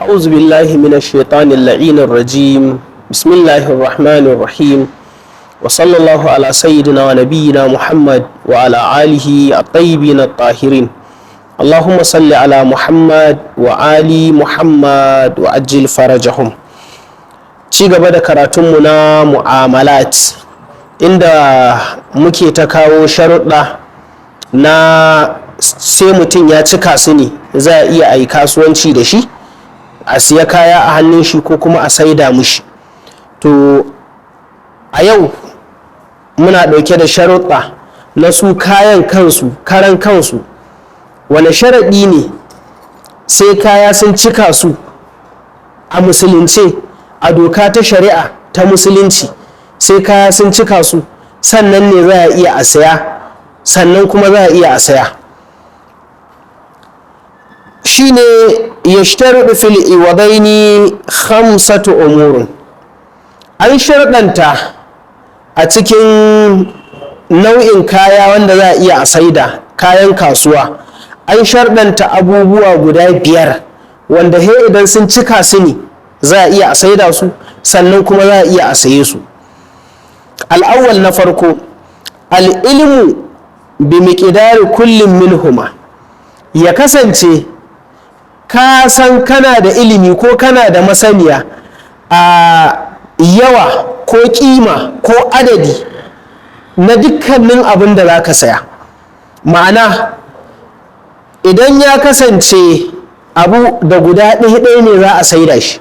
أعوذ بالله من الشيطان اللعين الرجيم. بسم الله الرحمن الرحيم، وصلى الله على سيدنا ونبينا محمد وعلى آله الطيبين الطاهرين. اللهم صل على محمد وآل محمد وعجل فرجهم. Ci gaba da karatunmu na mu'amalat, inda muke ta kawo sharuɗa na sai mutum ya cika su ne za a iya a yi kasuwanci da shi, a siya kaya a hannun shi ko kuma a saida mushi. To, a yau muna ɗauke da sharuɗa na su kayan kansu, karan kansu. Wane sharaɗi ne sai kaya sun cika su a musulunce, a doka ta shari'a ta musulunci, sai kaya sun cika su sannan ne za a iya a saya, sannan kuma za a iya a saya? Shine يشترط في العوضين خمسة أمور. An sharɗanta a cikin nau'in kaya wanda za a iya a saida, kayan kasuwa, an sharɗanta abubuwa guda biyar wanda he idan sun cika su ne za a iya a saida su, sannan kuma za a iya a saye su. الأول, na farko, العلم بمقدار كل منهما. Ya kasance ka san, kana da ilimi ko kana da masaniya a yawa ko kima ko adadi na dukkanin abin da za ka saya. Ma'ana, idan ya kasance abu da guda ɗaya ɗaya ne za a saida shi,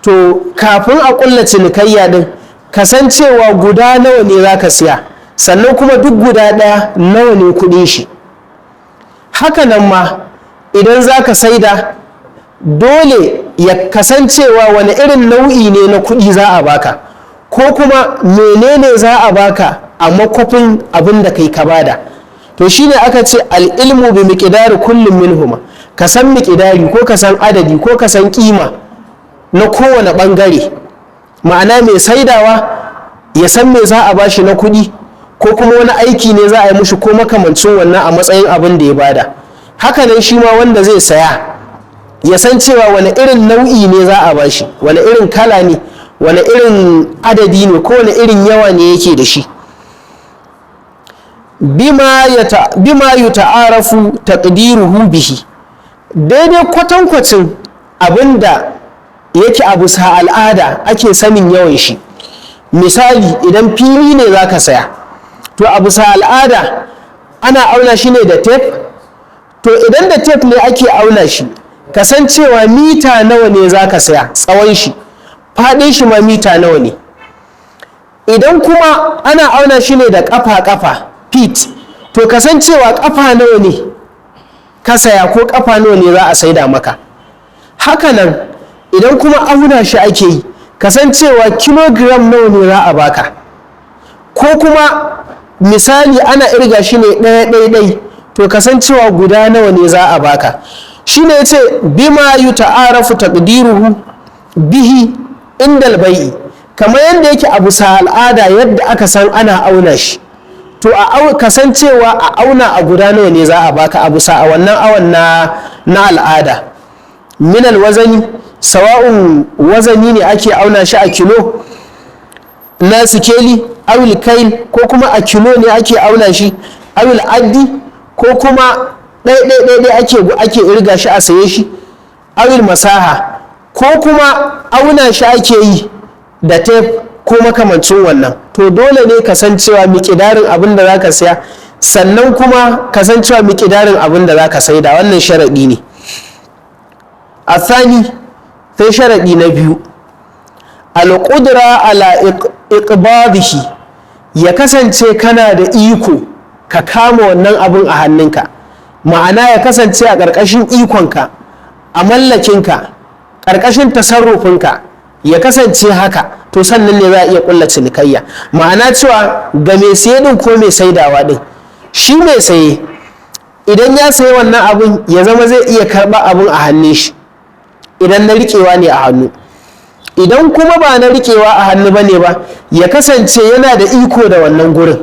to kafin a ƙulla cinikayya ɗin, kasancewa guda nawa ne za ka siya, sannan kuma duk guda ɗaya nawa ne kuɗin shi. Hakanan ma idan za ka saida, dole ya kasancewa wani irin nau'i ne na kuɗi za a baka, ko kuma menene za a baka a makwafin abin da kai ka bada. To, shine aka ce العلم بمقدار كل منهما. Ka san miƙidari ko ka san adadi ko ka san kima na kowane ɓangare. Ma'ana, mai saidawa ya san me za a bashi na kuɗi, ko kuma wani aiki ne za a yi mushi ko makamancin wannan a matsayin abin da ya bada. Hakanan shi ma wanda zai saya ya san cewa wani irin nau'i ne za a bashi, wani irin kala ne, wani irin adadi ne, ko wani irin yawa ne yake da shi. بما يتعارف تقديره به, daidai kwatankwacin abinda yake a bisa al'ada ake sanin yawan shi. Misali, idan fili ne za ka saya, to a bisa al'ada ana auna shi ne da tape. To, idan da tape ne ake auna shi, kasancewa mita nawa ne za ka saya, tsawon shi, faɗin shi ma mita nawa ne. Idan kuma ana auna shi ne da ƙafa-ƙafa, feet, to kasancewa ƙafa nawa ne ka saya ko ƙafa nawa ne za a saida maka. Hakanan idan kuma auna shi ake yi, kasancewa kilogram nawa ne za a baka. Ko kuma misali ana irga shi ne ɗaya ɗaya ɗai, to kasancewa guda nawa ne za a baka. Shi ne ya ce بما يتعارف تقديره به عند البيع, kamar yadda yake a bisa al'ada, yadda aka san ana auna shi, to a kasancewa a auna a guda nawa ne za a baka a bisa a wannan awon na al'ada. من الوزن, sawa'un wazani ne ake auna shi a kilo na sikeli, أو الكيل, ko kuma a kilo ne ake auna shi, أو العد, ko kuma ɗai ake ake irga shi a saye shi, أو المساحة, ko kuma auna shi ake yi da tape ko makamancin wannan. To, dole ne kasancewa miƙidarin abin da za ka siya, sannan kuma kasancewa miƙidarin abin da za ka saida. Wannan sharaɗi ne. الثاني, sai sharaɗi na biyu, القدرة على إقباضه. Ya kasance kana da iko ka kama wannan abin a hannunka. Ma'ana, ya kasance a ƙarƙashin ikonka, a mallakinka, ƙarƙashin tasarrufinka, ya kasance haka, to sannan ne za a iya ƙulla cinikayya. Ma'ana, cewa ga mai siye ɗin ko mai saidawa ɗin, shi mai saye idan ya sayi wannan abin, ya zama zai iya karɓa abin a hannun shi idan na riƙewa ne a hannu. Idan kuma ba na riƙewa a hannu ba ne ba, ya kasance yana da iko da wannan gurin,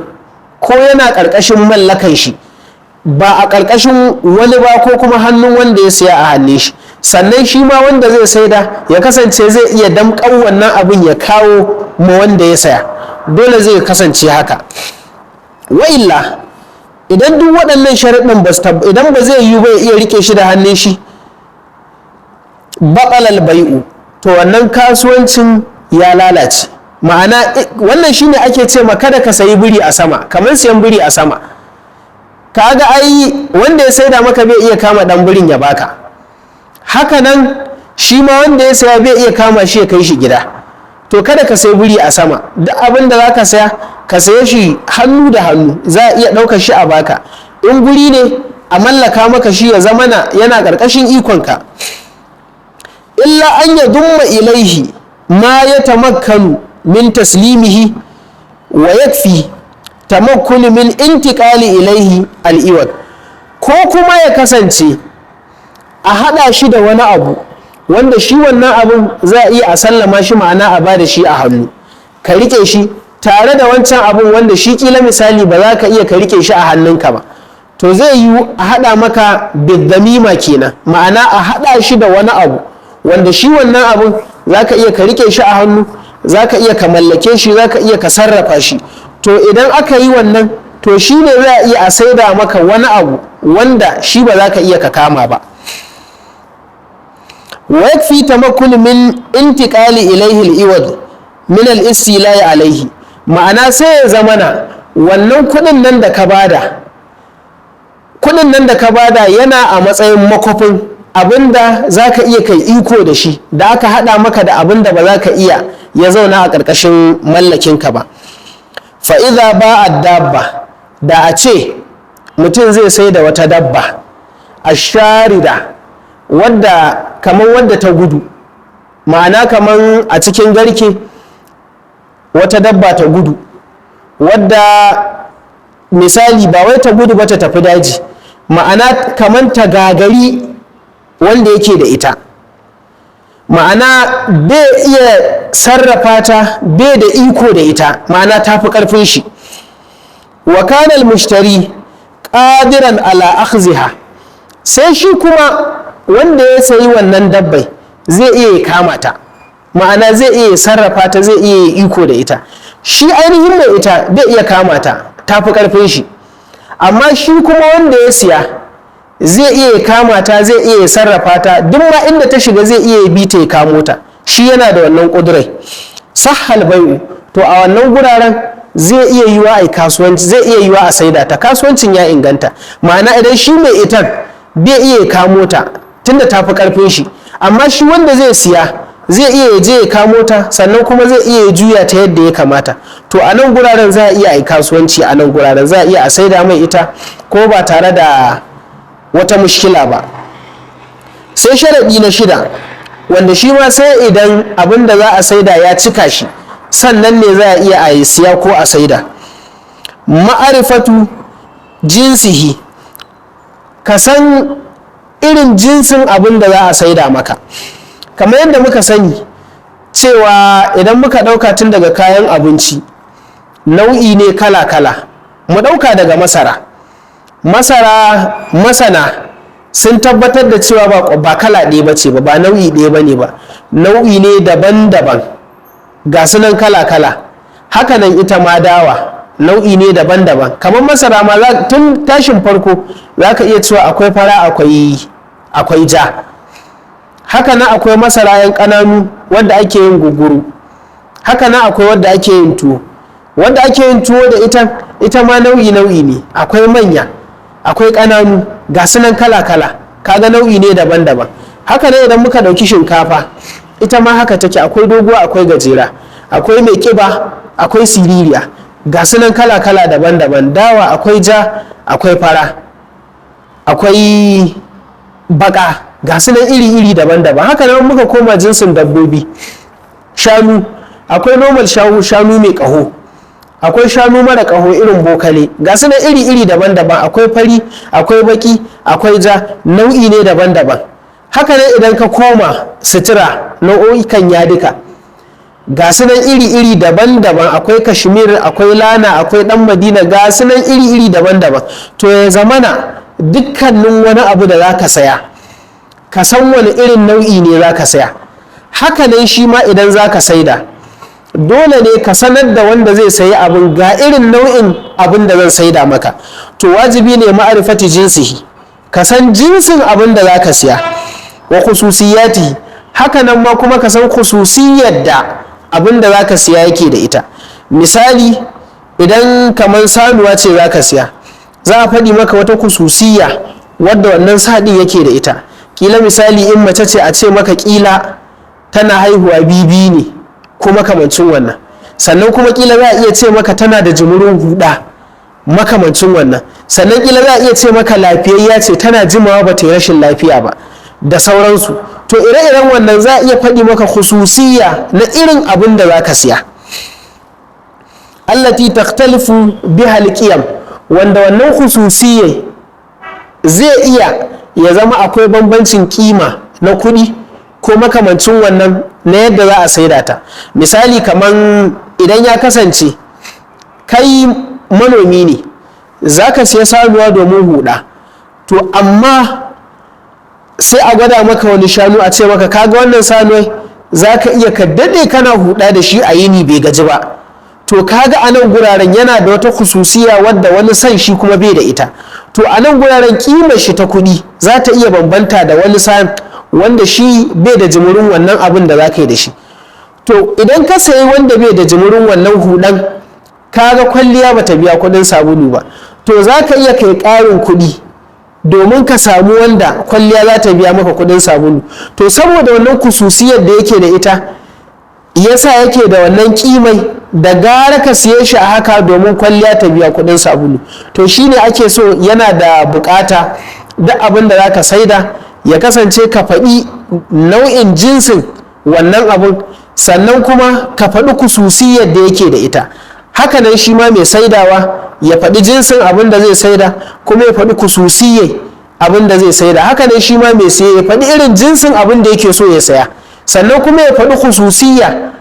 ko yana ƙarƙashin mallakan shi, ba a ƙarƙashin wani ba ko kuma hannun wanda ya siya a hannun shi. Sannan shi ma wanda zai saida ya kasance zai iya damƙar wannan abin ya kawo ma wanda ya saya. Dole zai kasance haka. Wa'illa, idan duk waɗannan sharuɗin ba, idan ba zai yiwu ba ya iya rike shi da hannun shi, baɗalal bai'u, to wannan kasuwancin ya lalace. Ma'ana, wannan shine ake ce ma kada ka sayi biri a sama. Kamar siyan biri a sama, kaga ai wanda ya saida maka bai iya kama dan birin ya baka. Haka nan shi ma wanda ya saya bai iya kama shi ya kai shi gida. To kada ka sayi biri a sama. Duk abin da za ka saya, ka saye shi hannu da hannu, za a iya ɗaukar shi a baka. In guri ne, a mallaka maka shi, ya zamana yana ƙarƙashin ikonka. Illa an ya dumma ilaihi ma ya tamakkanu min taslimihi wa yakfi tamakkuni min intiqali ilaihi al'iwad, ko kuma ya kasance a haɗa shi da wani abu wanda shi wannan abun za a iya a sallama shi, ma'ana a bada shi a hannu ka rike shi tare da wancan abun, wanda shi kila misali ba za ka iya ka rike shi a hannunka ba. To zai yiwu a haɗa maka biddamima kenan, ma'ana a haɗa shi da wani abu wanda shi wannan abun za ka iya ka rike shi a hannu, za ka iya ka mallake shi, za ka iya ka sarrafa shi. To idan aka yi wannan, to shi ne za a iya a saida maka wani abu wanda shi ba za ka iya ka kama ba. Wa yakfi tamakkun min intiqali ilayhi al-iwad min al-istila'i alayhi. Ma'ana, sai ya zamana wannan kuɗin nan da ka bada, kuɗin nan da ka bada yana a matsayin makwafin abinda za ka iya kai iko da shi, da aka hada maka da abinda ba za ka iya ya zauna a ƙarƙashin mallakinka ba. Fa'iza ba a dabba, da a ce mutum zai sai da wata dabba a sharida, wadda kamar wadda ta gudu, ma'ana kamar a cikin garke wata dabba ta gudu, wadda misali ba wai ta gudu ba ta tafi daji, ma'ana kamar ta gagari wanda yake da ita, ma'ana bai iya sarrafa ta, bai da iko da ita, ma'ana ta fi ƙarfin shi. Wa kanal mushtari qadiran ala akhziha, sai shi kuma wanda ya sayi wannan dabbai zai iya kama ta, ma'ana zai iya sarrafa ta, zai iya iko da ita. Shi ainihin mai ita bai iya kama ta, ta fi ƙarfin shi, amma shi kuma wanda ya siya zai iya kama ta, zai iya sarrafa ta, duk ma inda ta shiga zai iya bi ta ya kamo ta, shi yana da wannan ƙudurai. Sahal bai'u, to a wannan guraren zai iya yiwa a kasuwanci, zai iya yiwa a saida ta, kasuwancin ya inganta. Ma'ana, idan shi mai itan bai iya kamo ta tunda ta fi karfin shi, amma shi wanda zai siya zai iya je ya kamo ta, sannan kuma zai iya juya ta yadda ya kamata, to a nan guraren za a iya a kasuwanci, a nan guraren za a iya a saida mai ita ko ba tare da wata mushkila ba. Sai sharaɗi na shida, wanda shi ma sai idan abin da za a saida ya cika shi, sannan ne za a iya a siya ko a saida: ma'arifatu jinsihi, ka san irin jinsin abin da za a saida maka. Kamar yadda muka sani cewa idan muka ɗauka tun daga kayan abinci, nau'i ne kala-kala. Mu ɗauka daga masara. Masara, masana sun tabbatar da cewa ba kala ɗaya ba ce ba, ba nau'i ɗaya ba ne ba, nau'i ne daban-daban, ga su nan kala-kala. Hakanan ita ma dawa nau'i ne daban-daban. Kamar masara ma, tun tashin farko za ka iya cewa akwai fara, akwai ja. Haka nan akwai masara yan ƙananu wadda ake yin guguru. Haka nan akwai wadda ake yin tuwo. Wadda ake yin tuwo da ita, ita ma nau'i nau'i ne, akwai manya, akwai ƙananu, ga su nan kala-kala. Kaga nau'i ne daban-daban. Haka nan idan muka ɗauki shinkafa, ita ma haka take, akwai doguwa, akwai gajera, akwai mai ƙiba, akwai siririya, ga su nan kala-kala daban-daban. Dawa akwai ja, akwai fara, akwai baka, ga su nan iri-iri daban-daban. Haka nan muka koma jinsin dabbobi, shanu, akwai normal shanu, shanu mai ƙaho, akwai shanu mara ƙaho irin bokale, ga su nan iri-iri daban-daban, akwai fari, akwai baki, akwai ja, nau'i ne daban-daban. Haka nan idan ka koma sutura, nau'o'ikan yadika ga su nan iri-iri daban-daban, akwai kashmir, akwai lana, akwai dan madina, ga su nan iri-iri daban-daban. To ya zamana dukkanin wani abu da za ka saya Ka san wani irin nau'i ne za ka saya. Hakanan shi ma idan za ka saida, dole ne ka sanar da wanda zai sayi abin, ga irin nau'in abin da zan saida maka. To wajibi ne ma'arifati jinsihi, ka san jinsin abin da za ka siya, wa khususiyati. Hakanan ma kuma ka san khususiyar da abin da za ka siya yake da ita. Misali, idan kamar sanuwa ce za ka siya, za a faɗi maka wata khususiyya wadda wannan saɗin yake da ita. Kila misali in mace ce, a ce maka kila tana haihuwa bibi ne ko makamancin wannan. Sannan kuma kila za a iya ce maka tana da jimurin huda, makamancin wannan. Sannan kila za a iya ce maka lafiyayya ce, tana jimawa ba ta yi rashin lafiya ba, da sauransu. To ire-iren wannan za a iya faɗi maka khususiyya na irin abin da za ka siya, allati takhtalifu biha alqiyam, wanda wannan khususiyya zai iya ya zama akwai bambancin kima na kuɗi ko makamancin wannan na yadda za a saida ta. Misali, kaman idan ya kasance kai manomi ne, za ka siya sanuwa domin huda. To amma sai a gwada maka wani shanu, a ce maka, kaga wannan sanuwai, za ka iya ka daɗe kana huda da shi a yini bai gaji ba. To kaga a nan guraren yana da wata khususiya wadda wani san shi kuma bai da ita. To a nan guraren kimar shi ta kuɗi za ta iya bambanta da wani san wanda shi bai da jimurin wannan abin da za ka yi da shi. To idan ka sayi wanda bai da jimurin wannan hudan, kaga kwalliya bata biya kuɗin sabulu ba. To za ka iya kai ƙarin kuɗi domin ka samu wanda kwalliya za ta biya maka kuɗin sabulu. To saboda wannan kususiyar da yake da ita, yasa yake da wannan kimai da gara ka siye shi a haka domin kwalliya ta biya kuɗin sabulu. To shine ake so, yana da bukata duk abin da za ka saida ya kasance ka faɗi nau'in jinsin wannan abun, sannan kuma ka faɗi kususiyar da yake da ita. Hakanan shi ma mai saidawa ya faɗi jinsin abin da zai saida, kuma ya faɗi kususiyar abin da zai saida. Hakanan shi ma mai saye ya faɗi irin jinsin abin da yake so ya saya, sannan kuma ya faɗi khususiyya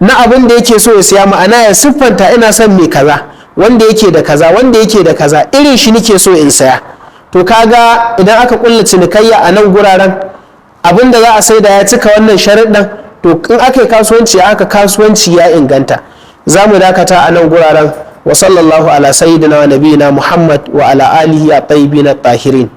na abin da yake so ya saya. Ma'ana ya siffanta, ina son mai kaza, wanda yake da kaza, wanda yake da kaza, irin shi nake so in saya. To kaga idan aka kulla cinikayya a nan guraren, abin da za a saida ya cika wannan sharuɗan. To in aka yi kasuwanci aka, kasuwanci ya inganta. Za mu dakata a nan guraren. Wa sallallahu ala sayyidina wa nabiyina Muhammad wa ala alihi at-tayyibin at-tahirin.